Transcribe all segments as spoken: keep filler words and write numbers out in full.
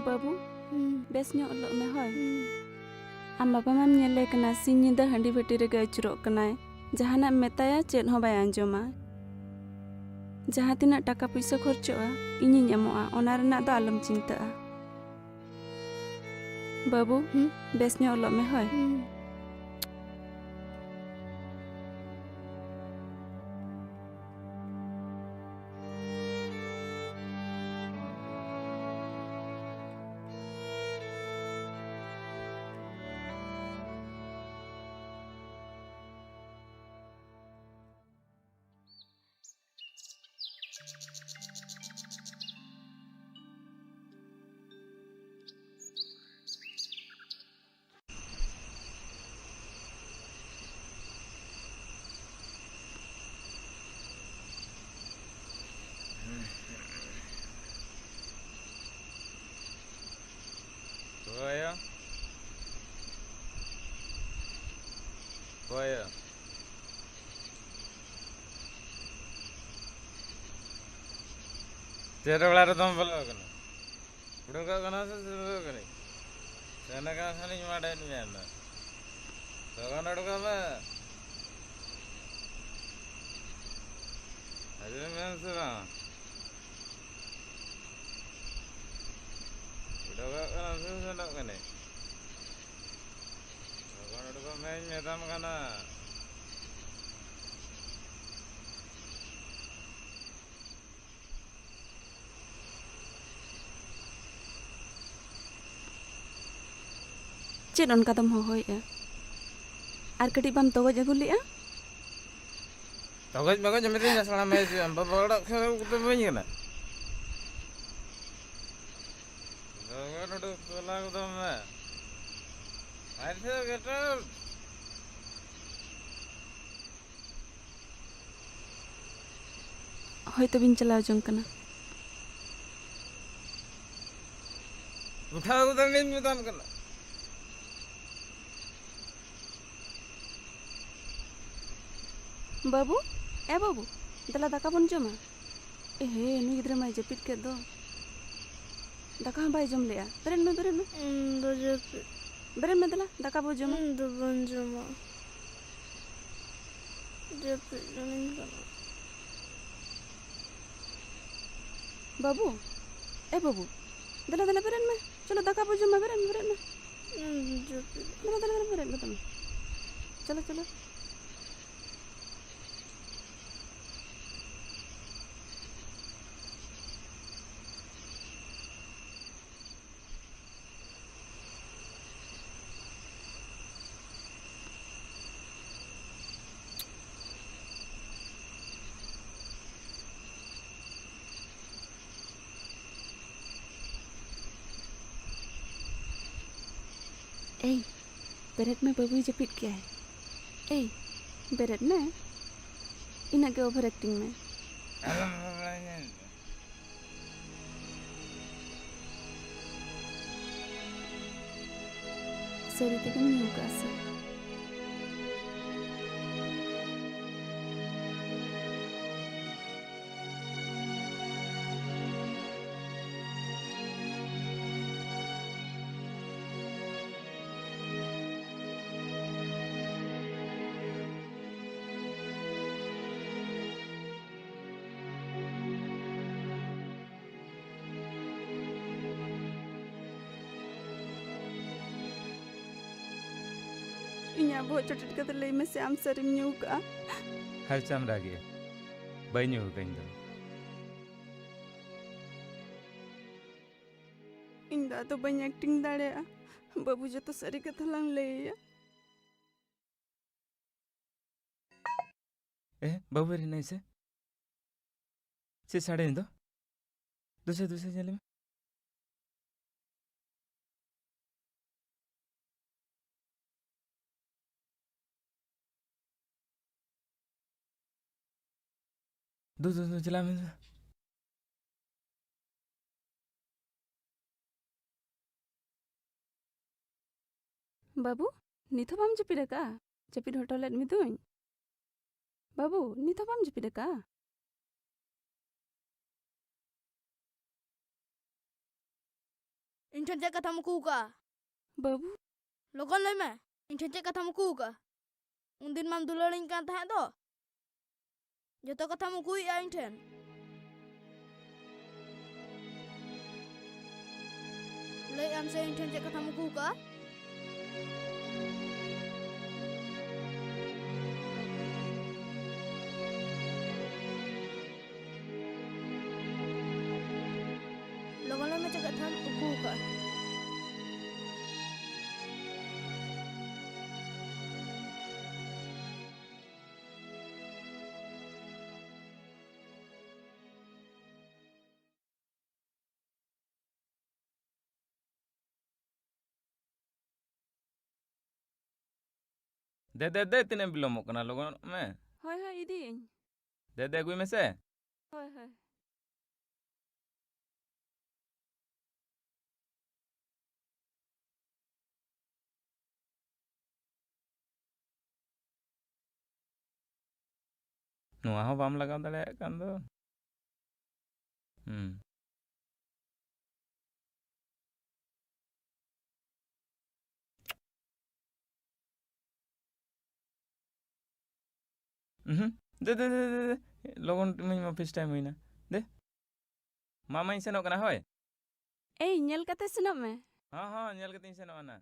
ᱵᱟᱹᱵᱩ, ᱦᱩᱸ᱾ ᱵᱮᱥ ᱧᱚᱜ ᱚᱞᱚᱜ ᱢᱮ, ᱦᱳᱭ᱾ ᱦᱩᱸ᱾ ᱟᱢ ᱵᱟᱵᱟ ᱢᱟᱢ ᱧᱮᱞᱮ ᱠᱟᱱᱟ, ᱥᱤᱧ ᱧᱤᱫᱟᱹ ᱦᱟᱺᱰᱤ ᱵᱷᱟᱹᱴᱤ ᱨᱮᱜᱮ ᱟᱹᱪᱩᱨᱚᱜ ᱠᱟᱱᱟᱭ᱾ ᱡᱟᱦᱟᱱᱟᱜ ᱮᱢ ᱢᱮᱛᱟᱭᱟ, ᱪᱮᱫ ᱦᱚᱸ ᱵᱟᱭ ᱟᱸᱡᱚᱢᱟ᱾ ᱡᱟᱦᱟᱸ ᱛᱤᱱᱟᱹᱜ ᱴᱟᱠᱟ ᱯᱩᱭᱥᱟᱹ ᱠᱷᱚᱨᱪᱚᱜᱼᱟ, ᱤᱧᱤᱧ ᱮᱢᱚᱜᱼᱟ, ᱚᱱᱟ ᱨᱮᱱᱟᱜ ᱫᱚ ᱟᱞᱚᱢ ᱪᱤᱱᱛᱟᱹᱜᱼᱟ᱾ ᱵᱟᱹᱵᱩ, ᱦᱩᱸ? ᱵᱮᱥ ᱧᱚᱜ ᱚᱞᱚᱜ ᱢᱮ, ᱦᱳᱭ᱾ ᱦᱩᱸ᱾ ᱚᱠᱚᱭ ᱭᱟ? ᱚᱠᱚᱭ ᱭᱟ? ᱪᱮᱫ ᱚᱲᱟᱜ ᱨᱮᱫᱚᱢ ᱵᱚᱞᱚ ᱟᱠᱟᱱᱟ? ᱩᱰᱩᱠᱚᱜ ᱠᱟᱱᱟ ᱥᱮ ᱩᱰᱩᱠᱚᱜ ᱠᱟᱹᱱᱟᱹᱧ? ᱥᱮᱱ ᱟᱠᱟᱱ ᱠᱷᱟᱱᱤᱧ ᱢᱟᱰᱟᱭᱮᱫ ᱢᱮᱭᱟ ᱱᱟᱜ᱾ ᱞᱚᱜᱚᱱ ᱩᱰᱩᱠᱚᱜ ᱢᱮ᱾ ᱟᱸᱡᱚᱢ ᱢᱮ ᱥᱮ ᱵᱟᱝ? ᱩᱰᱩᱠᱚᱜ ᱠᱟᱱᱟ ᱥᱮ ᱥᱮᱱᱚᱜ ᱠᱟᱹᱱᱟᱹᱧ? ᱞᱚᱜᱚᱱ ᱩᱰᱩᱠᱚᱜ ᱢᱮᱧ ᱢᱮᱛᱟᱢ ᱠᱟᱱᱟ᱾ ᱪᱮᱫ ᱚᱱᱠᱟ ᱫᱚᱢ ᱦᱚᱦᱚᱭᱮᱫᱼᱟ? ᱟᱨ ᱠᱟᱹᱴᱤᱡ ᱵᱟᱢ ᱛᱚᱜᱚᱡ ᱟᱹᱜᱩ ᱞᱮᱫᱼᱟ? ᱛᱚᱜᱚᱡ ᱢᱚᱜᱚᱡ ᱢᱤᱛᱟᱹᱧᱟ ᱥᱟᱲᱟ ᱢᱮ, ᱵᱟᱵᱟ ᱚᱲᱟᱜ ᱠᱷᱚᱱ ᱟᱹᱜᱩ ᱠᱟᱛᱮ ᱤᱢᱟᱹᱧ ᱠᱟᱱᱟ᱾ ᱞᱚᱜᱚᱱ ᱩᱰᱩᱠ ᱛᱚᱞᱟ ᱠᱚᱫᱚ ᱢᱮ᱾ ᱟᱨ ᱥᱮ ᱜᱮᱴᱟᱨ᱾ ᱦᱳᱭᱛᱚ ᱵᱤᱱ ᱪᱟᱞᱟᱣ ᱡᱚᱝ ᱠᱟᱱᱟ᱾ ᱩᱴᱷᱟᱹᱣ ᱠᱟᱛᱮ ᱞᱤᱧ ᱢᱮᱛᱟᱢ ᱠᱟᱱᱟ᱾ ᱵᱟᱹᱵᱩ, ᱮ ᱵᱟᱹᱵᱩ, ᱫᱮᱞᱟ ᱫᱟᱠᱟ ᱵᱚᱱ ᱡᱚᱢᱟ᱾ ᱮ ᱦᱮ, ᱱᱩᱭ ᱜᱤᱫᱽᱨᱟᱹ ᱢᱟᱭ ᱡᱟᱹᱯᱤᱫ ᱠᱮᱫ ᱫᱚ᱾ ᱫᱟᱠᱟ ᱦᱚᱸ ᱵᱟᱭ ᱡᱚᱢ ᱞᱮᱜᱼᱟ᱾ ᱵᱮᱨᱮᱫ ᱢᱮ, ᱵᱮᱨᱮᱫ ᱢᱮ᱾ ᱤᱧ ᱫᱚ ᱡᱟᱹᱯᱤᱫ᱾ ᱵᱮᱨᱮᱫ ᱢᱮ ᱫᱮᱞᱟ, ᱫᱟᱠᱟ ᱵᱚ ᱡᱚᱢᱟ᱾ ᱤᱧ ᱫᱚ ᱵᱟᱹᱧ ᱡᱚᱢᱟ᱾ ᱡᱟᱹᱯᱤᱫ ᱥᱟᱱᱟᱧ ᱠᱟᱱᱟ᱾ ᱵᱟᱹᱵᱩ, ᱮ ᱵᱟᱹᱵᱩ, ᱫᱮᱞᱟ, ᱫᱮᱞᱟ, ᱵᱮᱨᱮᱫ ᱢᱮ᱾ ᱪᱚᱞᱚ, ᱫᱟᱠᱟ ᱵᱚ ᱡᱚᱢᱟ, ᱵᱮᱨᱮᱫ ᱢᱮ, ᱵᱮᱨᱮᱫ ᱢᱮ᱾ ᱤᱧ ᱫᱚ ᱡᱟᱹᱯᱤᱫ᱾ ᱫᱮᱞᱟ, ᱫᱮᱞᱟ, ᱫᱮᱞᱟ, ᱵᱮᱨᱮᱫ ᱜᱚᱫᱚᱜ ᱢᱮ᱾ ᱪᱚᱞᱚ, ᱪᱚᱞᱚ᱾ ᱮᱭ, ᱵᱮᱨᱮᱫ ᱢᱮ, ᱵᱟᱹᱵᱩᱭ ᱡᱟᱹᱯᱤᱫ ᱠᱮᱜᱼᱟᱭ᱾ ᱮᱭ, ᱵᱮᱨᱮᱫ ᱢᱮ᱾ ᱤᱱᱟᱹᱜ ᱜᱮ over acting ᱢᱮ᱾ ᱥᱟᱹᱨᱤ ᱛᱮᱜᱮᱢ ᱧᱩ ᱠᱟᱜᱼᱟ ᱥᱮ? ᱤᱧᱟᱜ ᱵᱚᱦᱚᱜ ᱪᱚᱴᱮᱴ ᱠᱟᱛᱮ ᱞᱟᱹᱭ ᱢᱮᱥᱮ, ᱟᱢ ᱥᱟᱹᱨᱤᱢ ᱧᱩ ᱠᱟᱜᱼᱟ? ᱦᱟᱭ ᱪᱟᱢ ᱨᱟᱜᱮᱜᱼᱟ? ᱵᱟᱹᱧ ᱧᱩ ᱠᱟᱜᱼᱟ ᱤᱧ ᱫᱚ᱾ ᱤᱧ ᱫᱚ ᱟᱫᱚ ᱵᱟᱹᱧ acting ᱫᱟᱲᱮᱭᱟᱜᱼᱟ᱾ ᱵᱟᱹᱵᱩ ᱡᱚᱛᱚ ᱥᱟᱹᱨᱤ ᱠᱟᱛᱷᱟ ᱞᱟᱝ ᱞᱟᱹᱭ ᱟᱭᱟ᱾ ᱮ, ᱵᱟᱹᱵᱩ ᱨᱮ ᱦᱮᱱᱟᱭ ᱥᱮ? ᱪᱮᱫ ᱥᱟᱰᱮᱭᱮᱱ ᱫᱚ? ᱫᱩᱥᱮ, ᱫᱩᱥᱮ, ᱧᱮᱞ ᱢᱮ᱾ ᱫᱩ, ᱫᱩ, ᱫᱩ, ᱪᱟᱞᱟᱜ ᱢᱮ, ᱫᱩ᱾ ᱵᱟᱹᱵᱩ, ᱱᱤᱛ ᱦᱚᱸ ᱵᱟᱢ ᱡᱟᱹᱯᱤᱫ ᱟᱠᱟᱫᱼᱟ? ᱡᱟᱹᱯᱤᱫ ᱦᱚᱴᱚ ᱞᱮᱫ ᱢᱮᱫᱩᱧ᱾ ᱵᱟᱹᱵᱩ, ᱱᱤᱛ ᱦᱚᱸ ᱵᱟᱢ ᱡᱟᱹᱯᱤᱫ ᱟᱠᱟᱫᱼᱟ? ᱤᱧ ᱴᱷᱮᱱ ᱪᱮᱫ ᱠᱟᱛᱷᱟᱢ ᱩᱠᱩ ᱟᱠᱟᱫᱼᱟ? ᱵᱟᱹᱵᱩ᱾ ᱞᱚᱜᱚᱱ ᱞᱟᱹᱭ ᱢᱮ, ᱤᱧ ᱴᱷᱮᱱ ᱪᱮᱫ ᱠᱟᱛᱷᱟᱢ ᱩᱠᱩ ᱟᱠᱟᱫᱼᱟ? ᱩᱱᱫᱤᱱ ᱢᱟᱢ ᱫᱩᱞᱟᱹᱲᱤᱧ ᱠᱟᱱ ᱛᱟᱦᱮᱸᱫ ᱫᱚ᱾ ᱡᱚᱛᱚ ᱠᱟᱛᱷᱟᱢ ᱩᱠᱩᱭᱮᱫᱼᱟ ᱤᱧ ᱴᱷᱮᱱ᱾ ᱞᱟᱹᱭᱮᱫ ᱟᱢ ᱥᱮ ᱤᱧ ᱴᱷᱮᱱ ᱪᱮᱫ ᱠᱟᱛᱷᱟᱢ ᱩᱠᱩ ᱟᱠᱟᱫᱼᱟ? ᱞᱚᱜᱚᱱ ᱞᱟᱹᱭ ᱢᱮ, ᱪᱮᱫ ᱠᱟᱛᱷᱟᱢ ᱩᱠᱩ ᱟᱠᱟᱫᱼᱟ? ᱫᱮ, ᱫᱮ, ᱫᱮ, ᱛᱤᱱᱟᱹᱜ ᱮᱢ ᱵᱤᱞᱚᱢᱚᱜ ᱠᱟᱱᱟ? ᱞᱚᱜᱚᱱᱚᱜ ᱢᱮ᱾ ᱦᱳᱭ, ᱦᱳᱭ, ᱤᱫᱤᱭᱟᱹᱧ᱾ ᱫᱮ, ᱫᱮ, ᱟᱹᱜᱩᱭ ᱢᱮᱥᱮ᱾ ᱦᱳᱭ, ᱦᱳᱭ᱾ ᱱᱚᱣᱟ ᱦᱚᱸ ᱵᱟᱢ ᱞᱟᱜᱟᱣ ᱫᱟᱲᱮᱭᱟᱜ ᱠᱟᱱ ᱫᱚ᱾ ᱦᱩᱸ᱾ ᱩᱦᱩᱸ᱾ ᱫᱮ, ᱫᱮ, ᱫᱮ, ᱫᱮ, ᱫᱮ᱾ ᱞᱚᱜᱚᱱ ᱤᱢᱟᱹᱧ ᱢᱮ, ᱚᱯᱷᱤᱥ ᱴᱟᱭᱤᱢ ᱦᱩᱭᱱᱟ᱾ ᱫᱮ᱾ ᱢᱟ, ᱢᱟᱧ ᱥᱮᱱᱚᱜ ᱠᱟᱱᱟ, ᱦᱳᱭ᱾ ᱮᱭ, ᱧᱮᱞ ᱠᱟᱛᱮ ᱥᱮᱱᱚᱜ ᱢᱮ᱾ ᱦᱚᱸ, ᱦᱚᱸ, ᱧᱮᱞ ᱠᱟᱛᱮᱧ ᱥᱮᱱᱚᱜᱼᱟ ᱱᱟ᱾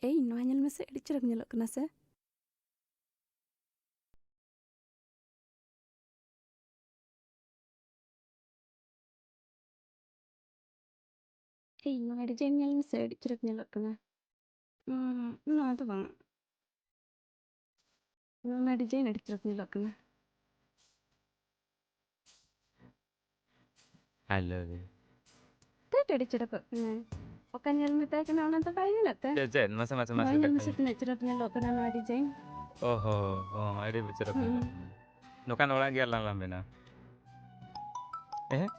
ᱮᱭ, ᱱᱚᱣᱟ ᱧᱮᱞ ᱢᱮᱥᱮ, ᱟᱹᱰᱤ ᱪᱚᱨᱚᱠ ᱧᱮᱞᱚᱜ ᱠᱟᱱᱟ ᱥᱮ? ᱮᱭ, ᱱᱚᱣᱟ ᱰᱤᱡᱟᱭᱤᱱ ᱧᱮᱞ ᱢᱮᱥᱮ, ᱟᱹᱰᱤ ᱪᱚᱨᱚᱠ ᱧᱮᱞᱚᱜ ᱠᱟᱱᱟ᱾ ᱩᱸ, ᱱᱚᱣᱟ ᱫᱚ ᱵᱟᱝ᱾ ᱱᱚᱣᱟ ᱰᱤᱡᱟᱭᱤᱱ ᱟᱹᱰᱤ ᱪᱚᱨᱚᱠ ᱧᱮᱞᱚᱜ ᱠᱟᱱᱟ᱾ I love you. ᱛᱮ ᱟᱹᱰᱤ ᱪᱚᱨᱚᱠᱚᱜ ᱠᱟᱱᱟ᱾ ᱚᱠᱟ ᱧᱮᱞ ᱢᱮᱛᱟᱭ ᱠᱟᱱᱟ, ᱚᱱᱟ ᱫᱚ ᱵᱟᱭ ᱧᱮᱞᱚᱜ ᱛᱮ? ᱪᱮᱫ, ᱪᱮᱫ? ᱢᱟᱥᱮ, ᱢᱟᱥᱮ, ᱢᱟᱥᱮ ᱱᱚᱣᱟ ᱧᱮᱞ ᱞᱟᱹᱭ ᱢᱮᱥᱮ, ᱢᱮ᱾ ᱛᱤᱱᱟᱹᱜ ᱪᱚᱨᱚᱠ ᱧᱮᱞᱚᱜ ᱠᱟᱱᱟ ᱱᱚᱣᱟ ᱰᱤᱡᱟᱭᱤᱱ᱾ ᱚᱦᱚ, ᱚ, ᱟᱹᱰᱤ ᱪᱚᱨᱚᱠ ᱦᱩᱸ᱾ ᱧᱮᱞᱚᱜ ᱠᱟᱱᱟ᱾ ᱱᱚᱝᱠᱟᱱ ᱚᱲᱟᱜ ᱜᱮ ᱟᱞᱟᱝ ᱞᱟᱝ ᱵᱮᱱᱟᱣᱟ᱾ ᱮᱦᱮᱸ?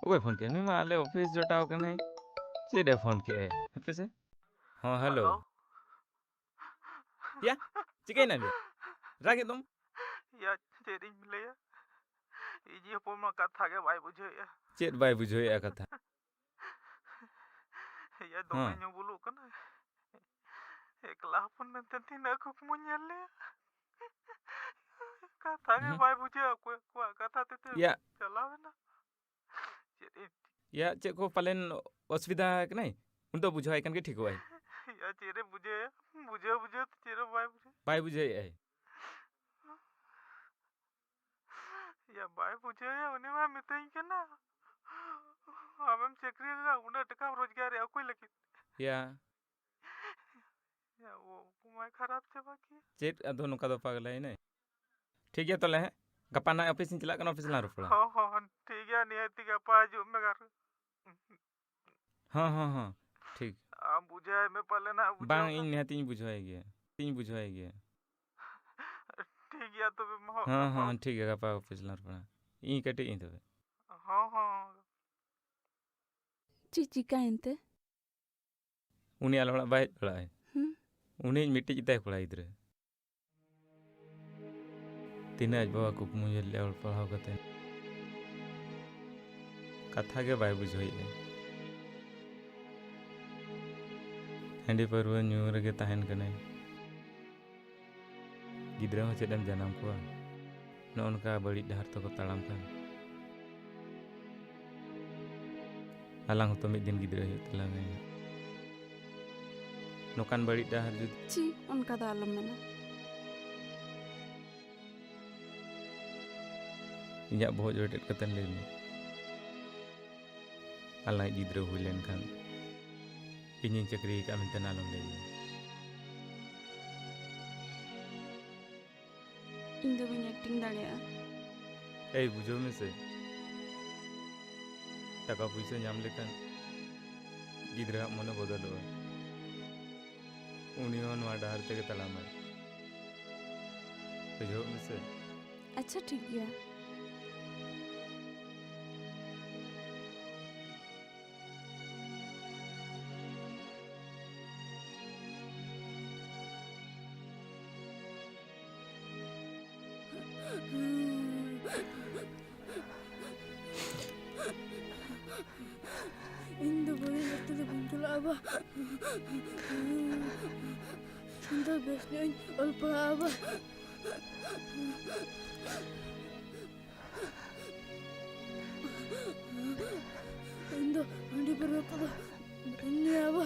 ᱚᱠᱚᱭ ᱯᱷᱳᱱ ᱠᱮᱫ? ᱱᱩᱭ ᱢᱟ ᱟᱞᱮ ᱚᱯᱷᱤᱥ ᱡᱚᱴᱟᱣ ᱠᱟᱱᱟᱭ᱾ ᱪᱮᱫ ᱮ ᱯᱷᱳᱱ ᱠᱮᱫ? ᱦᱟᱯᱮ ᱥᱮ᱾ ᱦᱚᱸ, ᱦᱮᱞᱳ᱾ ᱦᱮᱞᱳ᱾ ᱭᱟ, ᱪᱤᱠᱟᱹᱭᱮᱱᱟ ᱵᱮ? ᱨᱟᱜᱮᱫ ᱫᱚᱢ? ᱭᱟ, ᱪᱮᱫ ᱤᱧ ᱞᱟᱹᱭᱟ? ᱤᱧᱤᱡ ᱦᱚᱯᱚᱱ ᱢᱟ ᱠᱟᱛᱷᱟ ᱜᱮ ᱵᱟᱭ ᱵᱩᱡᱷᱟᱹᱣᱮᱫᱼᱟ᱾ ᱪᱮᱫ ᱵᱟᱭ ᱵᱩᱡᱷᱟᱹᱣᱮᱫᱼᱟ ᱠᱟᱛᱷᱟ? ᱮᱭᱟ, ᱫᱚᱢᱮ ᱦᱮᱸ᱾ ᱧᱩ ᱵᱩᱞᱩᱜ ᱠᱟᱱᱟᱭ᱾ ᱮᱠᱞᱟ ᱦᱚᱯᱚᱱ ᱢᱮᱱᱛᱮ ᱛᱤᱱᱟᱹᱜ ᱠᱩᱠᱢᱩᱧ ᱧᱮᱞ ᱞᱮᱭᱟ᱾ ᱠᱟᱛᱷᱟ ᱜᱮ ᱦᱩᱸ᱾ ᱵᱟᱭ ᱵᱩᱡᱷᱟᱹᱣᱟ, ᱚᱠᱚᱭ ᱠᱚᱣᱟᱜ ᱠᱟᱛᱷᱟ ᱛᱮ ᱛᱮ ᱭᱟ᱾ ᱪᱟᱞᱟᱣ ᱮᱱᱟ᱾ ᱪᱮᱫ ᱤᱧ ᱭᱟ, ᱪᱮᱫ ᱠᱚ ᱯᱟᱞᱮᱱ ᱚᱥᱩᱵᱤᱫᱷᱟ ᱠᱟᱱᱟᱭ? ᱩᱱᱤ ᱫᱚ ᱵᱩᱡᱷᱟᱹᱣᱟᱭ ᱠᱟᱱ ᱜᱮ ᱴᱷᱤᱠᱚᱜᱼᱟᱭ᱾ ᱭᱟ, ᱪᱮᱫ ᱮ ᱵᱩᱡᱷᱟᱹᱣᱟ? ᱵᱩᱡᱷᱟᱹᱣ ᱵᱩᱡᱷᱟᱹᱣ ᱛᱮ ᱪᱮᱫ ᱦᱚᱸ ᱵᱟᱭ ᱵᱩᱡᱷᱟᱹᱣᱟ᱾ ᱵᱟᱭ ᱵᱩᱡᱷᱟᱹᱣᱮᱫᱼᱟᱭ᱾ ᱭᱟ, ᱵᱟᱭ ᱵᱩᱡᱷᱟᱹᱣᱮᱫᱼᱟ, ᱩᱱᱤ ᱢᱟ ᱢᱤᱛᱟᱹᱧ ᱠᱟᱱᱟ, "ᱟᱢᱮᱢ ᱪᱟᱹᱠᱨᱤ ᱞᱮᱫᱟ, ᱩᱱᱟᱹᱜ ᱴᱟᱠᱟᱢ ᱨᱳᱡᱽᱜᱟᱨᱮᱫᱼᱟ, ᱚᱠᱚᱭ ᱞᱟᱹᱜᱤᱫ?" ᱭᱟ᱾ ᱭᱟ, ᱩ-, ᱩᱱᱠᱩ ᱢᱟᱭ ᱠᱷᱟᱨᱟᱯ ᱪᱟᱵᱟ ᱠᱮᱭᱟ᱾ ᱪᱮᱫ ᱟᱫᱚ ᱱᱚᱝᱠᱟ ᱫᱚ ᱯᱟᱜᱽᱞᱟᱭᱮᱱᱟᱭ? ᱴᱷᱤᱠ ᱜᱮᱭᱟ ᱛᱟᱦᱚᱞᱮ, ᱦᱮᱸ? ᱜᱟᱯᱟ ᱱᱟᱦᱟᱜ ᱚᱯᱷᱤᱥ ᱤᱧ ᱪᱟᱞᱟᱜ ᱠᱟᱱᱟ, ᱚᱯᱷᱤᱥ ᱨᱮᱞᱟᱝ ᱨᱚᱯᱚᱲᱟ᱾ ᱦᱚᱸ, ᱦᱚᱸ, ᱦᱚᱸ, ᱴᱷᱤᱠ ᱜᱮᱭᱟ, ᱱᱤᱦᱟᱹᱛᱤ ᱜᱟᱯᱟ ᱦᱤᱡᱩᱜ ᱢᱮ ᱟᱨ ᱦᱚᱸ, ᱦᱚᱸ, ᱦᱚᱸ, ᱴᱷᱤᱠ᱾ ᱟᱢ ᱵᱩᱡᱷᱟᱹᱣᱟᱭ ᱢᱮ ᱯᱟᱞᱮ ᱱᱟᱦᱟᱜ, ᱵᱩᱡᱷᱟᱹᱣ ᱵᱟᱝ, ᱠᱷᱟᱱ᱾ ᱤᱧ ᱱᱤᱦᱟᱹᱛᱤᱧ ᱵᱩᱡᱷᱟᱹᱣᱟᱭ ᱜᱮᱭᱟ, ᱤᱧ ᱵᱩᱡᱷᱟᱹᱣᱟᱭ ᱜᱮᱭᱟ᱾ ᱴᱷᱤᱠ ᱜᱮᱭᱟ ᱛᱚᱵᱮ ᱢᱟ, ᱦᱚᱸ, ᱜᱟᱯᱟ᱾ ᱦᱚᱸ, ᱴᱷᱤᱠ ᱜᱮᱭᱟ, ᱜᱟᱯᱟ ᱚᱯᱷᱤᱥ ᱨᱮᱞᱟᱝ ᱨᱚᱯᱚᱲᱟ᱾ ᱤᱧ ᱠᱟᱹᱴᱤᱡ ᱤᱧ ᱛᱚᱵᱮ᱾ ᱦᱚᱸ, ᱦᱚᱸ᱾ ᱪᱮᱫ ᱪᱤᱠᱟᱹᱭᱮᱱ ᱛᱮ? ᱩᱱᱤ ᱟᱞᱮ ᱚᱲᱟᱜ ᱵᱟᱭ ᱦᱮᱡ ᱵᱟᱲᱟᱜᱼᱟᱭ᱾ ᱦᱩᱸ᱾ ᱩᱱᱤ ᱢᱤᱫᱴᱤᱡ ᱜᱮᱛᱟᱭ ᱠᱚᱲᱟ ᱜᱤᱫᱽᱨᱟᱹ᱾ ᱛᱤᱱᱟᱹᱜ ᱟᱡ ᱵᱟᱵᱟ ᱠᱩᱠᱢᱩ ᱧᱮᱞ ᱞᱮᱫᱼᱟ ᱚᱞ ᱯᱟᱲᱦᱟᱣ ᱠᱟᱛᱮ᱾ ᱠᱟᱛᱷᱟ ᱜᱮ ᱵᱟᱭ ᱵᱩᱡᱷᱟᱹᱣᱮᱫᱼᱟ᱾ ᱦᱟᱺᱰᱤ ᱯᱟᱹᱨᱣᱟᱹ ᱧᱩ ᱨᱮᱜᱮ ᱛᱟᱦᱮᱱ ᱠᱟᱱᱟᱭ᱾ ᱜᱤᱫᱽᱨᱟᱹ ᱦᱚᱸ ᱪᱮᱫ ᱮᱢ ᱡᱟᱱᱟᱢ ᱠᱚᱣᱟ? ᱱᱚᱜᱼᱚ ᱱᱚᱝᱠᱟ ᱵᱟᱹᱲᱤᱡ ᱰᱟᱦᱟᱨ ᱛᱮᱠᱚ ᱛᱟᱲᱟᱢ ᱠᱷᱟᱱ, ᱟᱞᱟᱝ ᱦᱚᱸᱛᱚ ᱢᱤᱫ ᱫᱤᱱ ᱜᱤᱫᱽᱨᱟᱹ ᱦᱩᱭᱩᱜ ᱛᱟᱞᱟᱝᱟ᱾ ᱱᱚᱝᱠᱟᱱ ᱵᱟᱹᱲᱤᱡ ᱰᱟᱦᱟᱨ ᱡᱩᱫᱤ ᱪᱤ, ᱚᱱᱠᱟ ᱫᱚ ᱟᱞᱚᱢ ᱢᱮᱱᱟ᱾ ᱤᱧᱟᱹᱜ ᱵᱚᱦᱚᱜ ᱡᱳᱨ ᱮᱴᱮᱫ ᱠᱟᱛᱮ ᱞᱟᱹᱭ ᱢᱮ, ᱟᱞᱟᱝ ᱜᱤᱫᱽᱨᱟᱹ ᱦᱩᱭ ᱞᱮᱱᱠᱷᱟᱱ ᱤᱧᱤᱧ ᱪᱟᱹᱠᱨᱤ ᱟᱠᱟᱫ ᱢᱮᱱᱛᱮ ᱟᱞᱚᱢ ᱞᱟᱹᱭ ᱢᱮ᱾ ᱤᱧ ᱫᱚ ᱵᱟᱹᱧ ᱮᱠᱴᱤᱝ ᱫᱟᱲᱮᱭᱟᱜᱼᱟ᱾ ᱮᱭ, ᱵᱩᱡᱷᱟᱹᱣ ᱢᱮᱥᱮ, ᱴᱟᱠᱟ ᱯᱩᱭᱥᱟᱹ ᱧᱟᱢ ᱞᱮᱠᱷᱟᱱ ᱜᱤᱫᱽᱨᱟᱹᱣᱟᱜ ᱢᱚᱱᱮ ᱵᱚᱫᱚᱞᱚᱜᱼᱟ᱾ ᱩᱱᱤ ᱦᱚᱸ ᱱᱚᱣᱟ ᱰᱟᱦᱟᱨ ᱛᱮᱜᱮ ᱛᱟᱲᱟᱢᱟᱭ᱾ ᱵᱩᱡᱷᱟᱹᱣ ᱢᱮᱥᱮ᱾ ᱟᱪᱪᱷᱟ, ᱴᱷᱤᱠ ᱜᱮᱭᱟ᱾ ᱟᱵᱟ, ᱤᱧ ᱫᱚ ᱵᱮᱥ ᱧᱚᱜ ᱤᱧ ᱚᱞ ᱯᱟᱲᱦᱟᱜᱼᱟ, ᱟᱵᱟ᱾ ᱤᱧ ᱫᱚ ᱦᱟᱺᱰᱤ ᱯᱟᱹᱣᱨᱟᱹ ᱠᱚᱫᱚ ᱵᱟᱹᱧ ᱧᱩᱭᱟ, ᱟᱵᱟ᱾